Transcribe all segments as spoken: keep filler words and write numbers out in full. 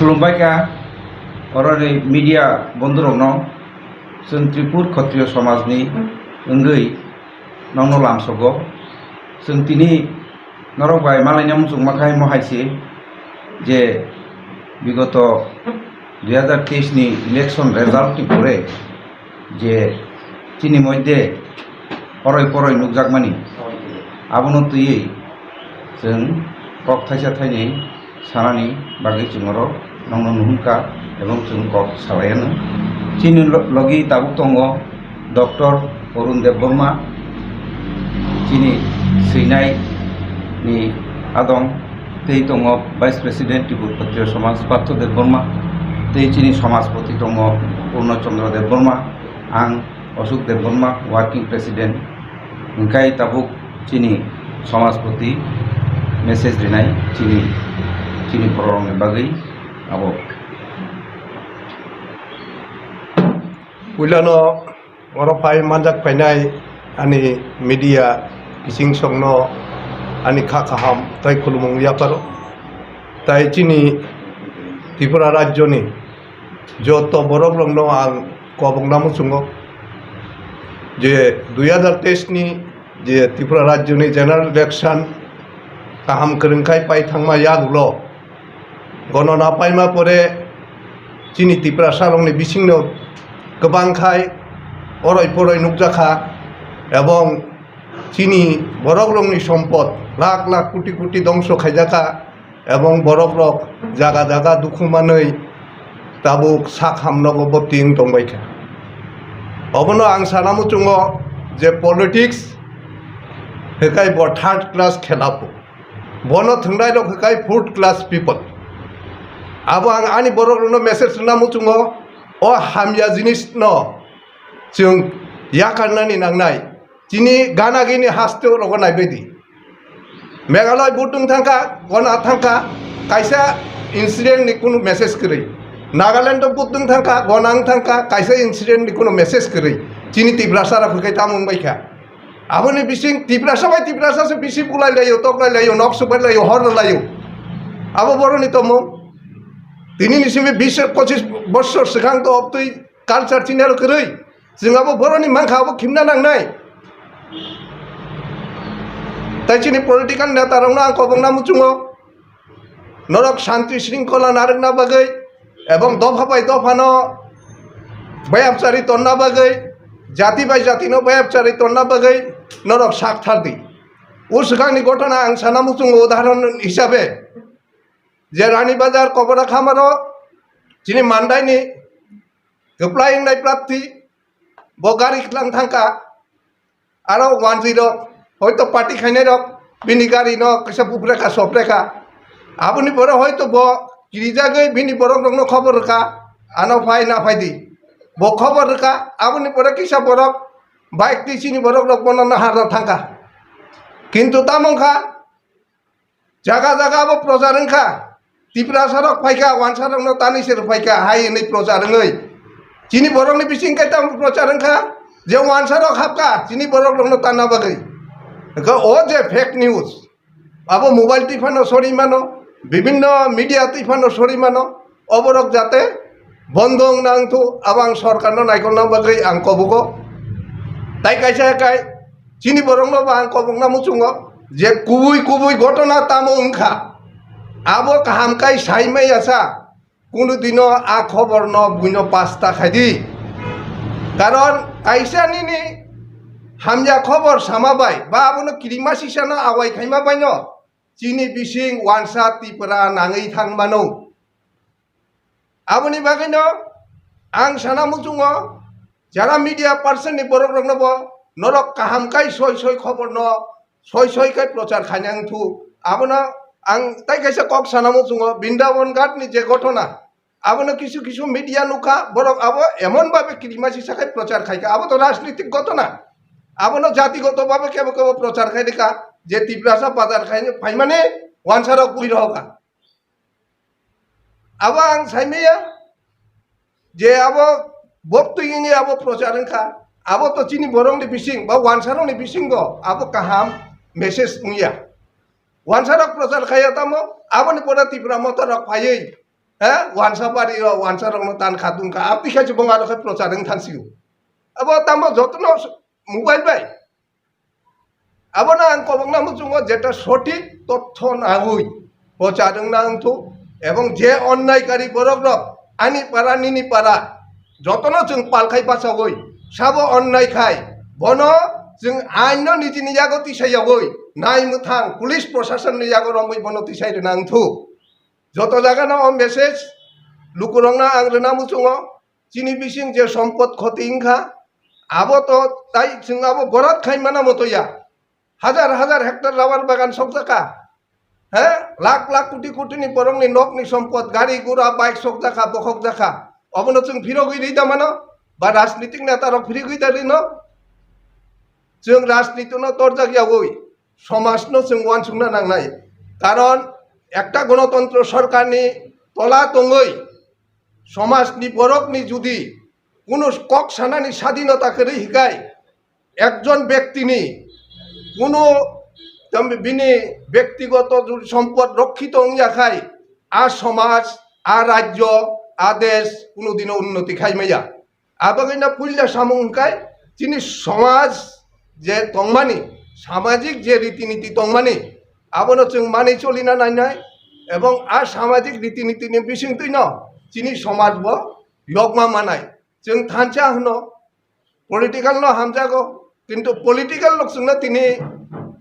Khulumbaikha, oroni media bondhurokno, chwng Tripur Khotriyo somajni wngwi nokno lamsogo. Chwng tini norok bai malaina muchungma khai mo hai se je bigoto dui hazar teis ni election result ni pore je chini moddhe oroi poroi nukjakmani, abono twiwi chwng kok thaisa thainwi sanani bagwi chwng oro nokno nuhunka ebong chwng kok salaiano. Chini lo-, logi tabuk tongo Doctor Arun Debbarma, chini swinai ni adong, tei tongo Vice President Tripura Khotriyo Samaj Partho Debbarma, tei chini Samajpati tongo Purno Chandra Debbarma, ang Ashok Debbarma, Working President, hwnkhe tabuk chini Samajpati message rinai chini, chini bororokni bagwi abo. Puilano oro phai manjak phainai ani media kiching songno ani kha kaham tei khulumung yaparo. Tai chini Tripura rajyoni joto borokrokno ang kobokna muchungo je dui hazar teis ni je Tripura rajyoni general election kaham kwrwng khai pai thangma yagulo gonona paima pore chini Tiprasarokni bisingno kwbang khai oroi poroi nukjakha ebong chini borokrokni sompot lakh lakh koti koti dongso khaijakha. Ebong borokrok jaga jaga dukhu manwi tabuk sak hamnogo bwtwi wng tongbaikha. Obono ang sana muchungo je politics hikai bo third class khela pho. Bono thwngnairok hikai fourth class people. Abo ang ani borokrokno message rwna muchungo, o hamya jinisno chwng yakarnani nangnai. Chini gana gini haste rogo naibaidi. Meghalaya budung thangkha, gona thangkha, kaisa incident ni kunu message kwrwi. Nagaland o budung thangkha, gona wng thangkha, kaisa incident ni kunu message kwrwi. Chini Tiprasa rok hwnkhe tamo wngbaikha. Aboni bising Tiprasa bai Tiprasa se bisi bulai laio, toklai laio, nok subai laio, hor laio. Abo boroni tomung. Tini ni simi bis pochis bossor swkang to obtwi culture chini aro kwrwi. Chwng abo boroni mankha, abo khimna nangnai. Tai chini political neta rokno ang kobokna muchungo, norok shanti shringkhola narwkna bagwi ebong dopha bai dophano bayapchari tonna bagwi, jati bai jatino bayapchari tonna bagwi norok sak thar di. O swkangni gotona ang sana muchungo udahoron hisabe je Rani Bazar Kobora Khamaro chini Mandaini kwplai wngnai prarthi, bo gari khwlang thangkha, aro wanjwi rok, hoito party khainai rok, bini gari no kisa bupreka sopreka, aboni pore hoito bo kirijagwi bini borok rokno khobor rwkha, ano phai na phai di, bo khobor rwkha, aboni pore kisa borok bike twi chini borok rok bono naharna thangkha, kintu tamo wngkha, jaga jaga abo prochar wngkha. Tiprasa rok phaikha, wansa rokno tanwi se rw phaikha, hai hwnwi prochar wngwi. Chini borokni bising khe tamo prochar wngkha je wansa rok hapkha, chini borok rokno tanna bagwi. Hwnkhe o je fake news, abo mobile twi phano sori mano, bibinno media twi phano sori mano, oborok jate bondo wngna wngthu, abo ang sorkarno naikolna bagwi ang kobogo. Tai kaisa kai, chini borokno bo ang kobokna muchungo je kubui kubui gotona tamo wngkha, abo kaham kai sai maya sa, kunu dino a khoborno buino pasta khaidi. Karon kaisa nini hamya khobor sama bai ba abono kirima sisano awai khaima baino chini bising wansa Tipra nangwi thang mano. Aboni bagwino ang sana muchungo, jara media person ni borok rokno bo norok kaham kai soi soi khobor no soi soi kai prochar khaina wngthu. Abono ang tai kaisa kok sana muchungo, Brindaban Ghat ni je ghotona, abono kisu kisu media nukha, borok abo emon babe kirima sisa khai prochar khaikha, abo to rajnitik ghotona, abono jatigoto babe kebo kebo prochar khai rikha je Tiprasa bazar khai phaimani wansa rok bui rohoka. Abo ang saimaya je abo boktwi wngwi abo prochar wngkha, abo to chini borokni bising ba wansarokni bisingo abo kaham message wngya. Wansarok prochar khaiya tamo, aboni pore Tipra Motha rok phaiwi He, wansa bari o, wansa rokno tan kha tungkha. Aboni khe se bong aro khe prochar wng thansigo. Abo tamo jotono mobile bai. Abono ang kobokna muchungo jeta sothik totho nangwi prochar wngna wngthu, ebong je onnaikari borok rok ani para nini para jotono chwng palkhai bachawi sabo onnai khai bono chwng aino nijini yago tisai yawi nai mwthang police proshasonni yago romwi bono tisai rwna wngthu. Joto jagano o message lukurokno ang rwna muchungo, chini bising je sompot khoti wngkha, abo to tai chwng abo borat khai mana motoya. Hajar hajar hektar rubber bagan sokjakha. He? Lakh lakh koti koti ni borokni nokni sompot, gari gura, bike sokjakha, bokhokjakha. Obono chwng phirogwi rida mano? Ba rajnitik neta rok phirigwi da rino? Chwng rajnitino torjak yawi somajno chwng uansukna nangnai. Karon ekta gonotontro sorkarni tola tongwi somajni borokni judi kunu kok sanani sadinota kwrwi hikai, ekjon bektini kunu tam-, bini bektigoto judi sompot rokkito wngya khai, a somaj, a rajyo, a desh kunu dino unnoti khai maya. Abagwino puila samung hwnkhe chini somaj je tongmani, samajik je riti niti tongmani, abono chwng manwi cholina nainai, ebong a samajik riti nitini bisingtwino chini somaj bo yokma manai. Chwng thansa hwno, political no hamjago, kintu political rok chwngno tini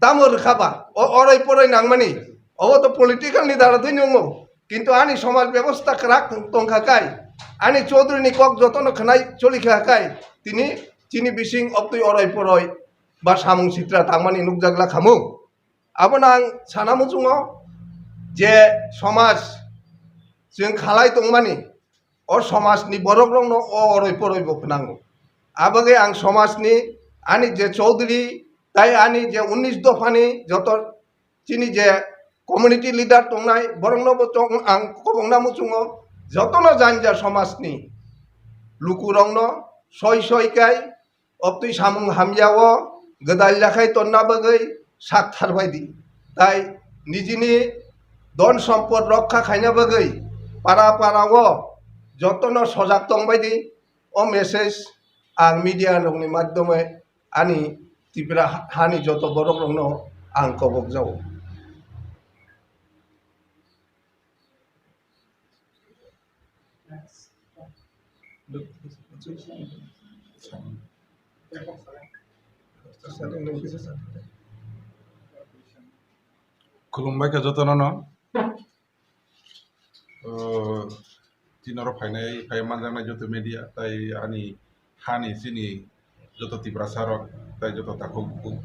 tamo rwkha ba, o oroi poroi nangmani, obo to political ni dara thwini wngo. Kintu ani somaj bebosta kwrak tongkha kai, ani Chaudhary ni kok jotono khwnai cholikha kai, tini chini bising obtwi oroi poroi ba samung sitra tangmani nukjak lakhamung. Abono ang sana muchungo je somaj chwng khalai tongmani, o somajni borokrokno o oroi poroi bo phwnango. Abagwi ang somajni ani je Chaudhary tai ani je unis dophani joto chini je community leader tongnai, borokno bo tong-, ang kobongna muchungo, jotono janja somajni lukurokno soi soi kai obtwi samung hamya o gwdal yakhai tonna bagwi sak tharbai di. Tai nijini don sompot rokha khaina bagwi para para o jotono sojak tongbai di. O message ang media rokni madhyome ani Tripura hani joto borok rokno ang kobok jago. Khulumbai kha jotono no. Tini oro phainai, phai manjaknai joto media, tai ani hani chini joto Tiprasa rok, tai joto takhuk bukhuk,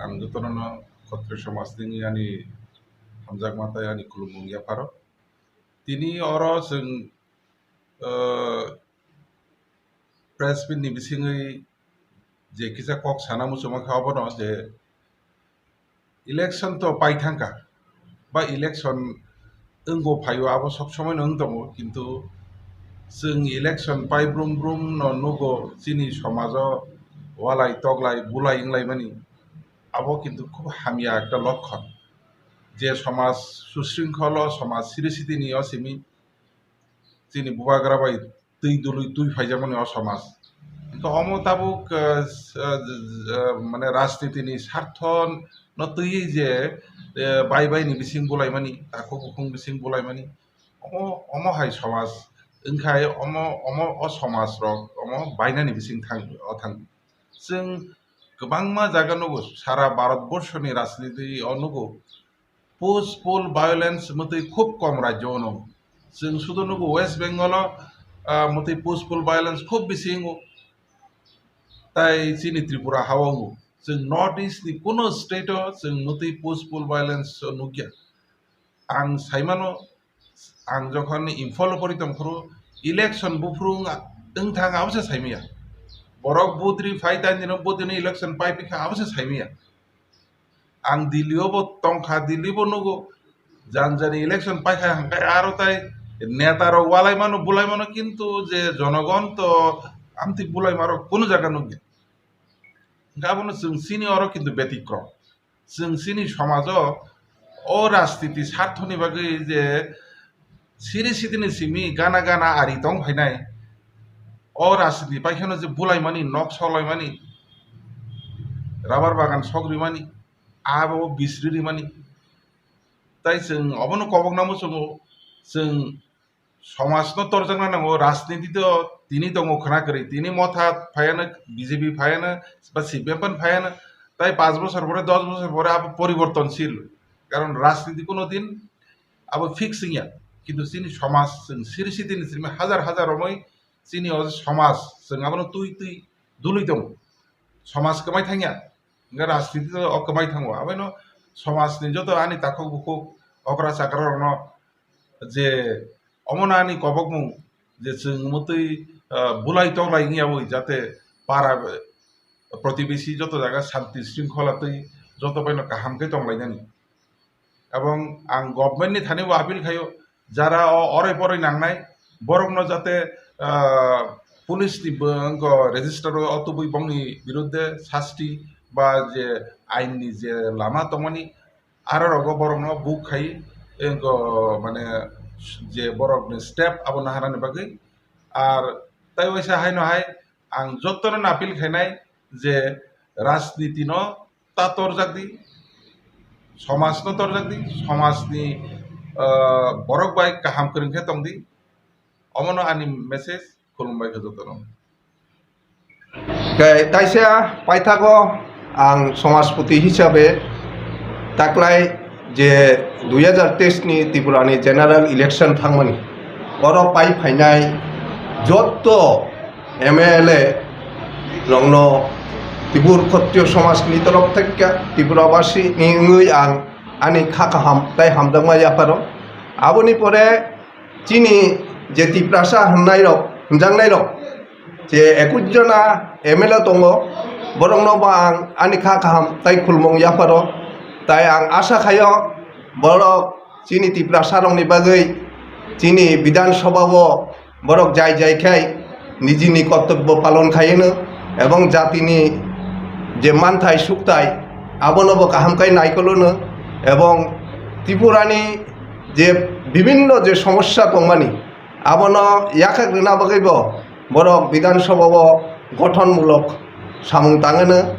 ang jotono no Khatri somaj ni ani hamjakma tai ani khulumung yapharo. Tini oro chwng, ah, press meet ni bisingwi je kisa kok sana muchungma kha obono je election to pai thangkha ba election wngbo phaio abo sob somoi no wng tongo, kintu chwng election pai brum brum no nugo chini somajo walai toklai bulai wnglaimani, abo kintu khub hamya ekta lokkon je somaj susringkholo somaj siri sitini o simi chini bubagra bai twi dului twi phaijakmani o somaj. Hwnkhe omo tabuk, ah, s-, ah, j-, j-, ah, mane rajniti ni sartho no twiwi je, eh, bai bai ni bising bulaimani, takhuk bukhung bising bulaimani, omo, omo hai somaj wngkhai omo, omo o somaj rok omo bainani bising thang, o thang. Chwng kwbangma jaga nugo, sara Bharat borso ni rajniti o nugo, peaceful violence mwtwi khub kom rajyo o nugo. Chwng sudo nugo West Bengal o, ah, mwtwi peaceful violence khub bisi wngo, tai chini Tripura ha o wngo. Chwng North East ni kuno state o chwng mwtwi peaceful violence o nukya. Ang saimano, ang jokhon Imphal o pori tongphuru election buphuru wng, wng thang abo se saimaya. Borok budri phai tai dino budino election pai pikha abo se saimaya. Ang Delhi o bo tongkha, Delhi bo nugo, jan jani election paikha hwnkhe aro tai neta rok walai mano, bulai mano, kintu je jonogon to amtwi bulai marok kunu jaga nukya. Hwnkhe abono chwng chini oro kintu betikrom. Chwng chini somajo o rajniti sarthoni bagwi je Siri sitini simi gana gana ari tong phainai. O rajniti pai kheno je bulaimani, nok solaimani, rabar bagan sogrimani, abo bisri rimani. Tai chwng obono kobokna muchungo, chwng somajno torjakna nango, rajniti to tini tongo khwna kwrwi, tini Motha phaiano, B J P phaiano, ba C P M pan phaiano, tai panch bochor pore, dos bochor pore abo poribortonshil. Karon rajniti kuno din abo fix wngya, kintu chini somaj chwng siri sitini simi hajar hajar romwi chini o somaj chwng abono twi twi dului tongo. Somaj kwmai thangya, hwnkhe rajniti o kwmai thango. Abono somajni joto ani takhuk bukhuk okra chakra rokno je omono ani kobokmung je chwng mwtwi, ah, bulai toklai wngyawi jate para protibesi joto jaga shanti shringkhola twi joto baino kaham khe tonglainani. Ebong ang government ni thani bo appeal khaio, jara o oroi poroi nangnai, borokno jate, ah, police ni bo wngkha register o tubui bongni birudde sasti ba je ain ni je lama tongmani, aro rogo borokno buk khai wngkha, mane je borokni step abo naharani bagwi. Ar tai waisa haino hai ang jotono appeal khainai je rajniti no ta torjak di, somaj no torjak di, somaj ni, ah, borok bai kaham kwrwng khe tong di. Omono ani message, khulumbai khe jotono. Khe taisa paithago ang somajpoti hisabe taklai je dui hajar teis ni Tripura ni general election thangmani, oro pai phainai jotto M L A rokno Tibur Khotriyo Somaj ni torof thekya Tripura basi ni wngwi ang ani kha kaham tai hamjakma yapharo. Aboni pore chini je Tiprasa hwnnairok, hwnjaknairok, je ekush jona M L A tongo, borokno bo ang ani kha kaham tai khulmung yapharo. Tai ang asa khaio, borok chini Tiprasa rokni bagwi chini Bidhan Sabha o borok jai jai khai nijini kortobbo palon khaino, ebong jatini je manthai sukthai abono bo kaham khai naikolono, ebong Tripurani je bibhinno je somosya tongmani, abono yakhak rwna bagwi bo borok Bidhan Sabha o gothonmulok samung tangwino,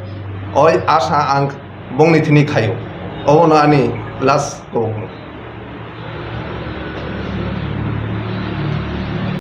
oi asa ang bongni thini khaio. Obono ani last kok.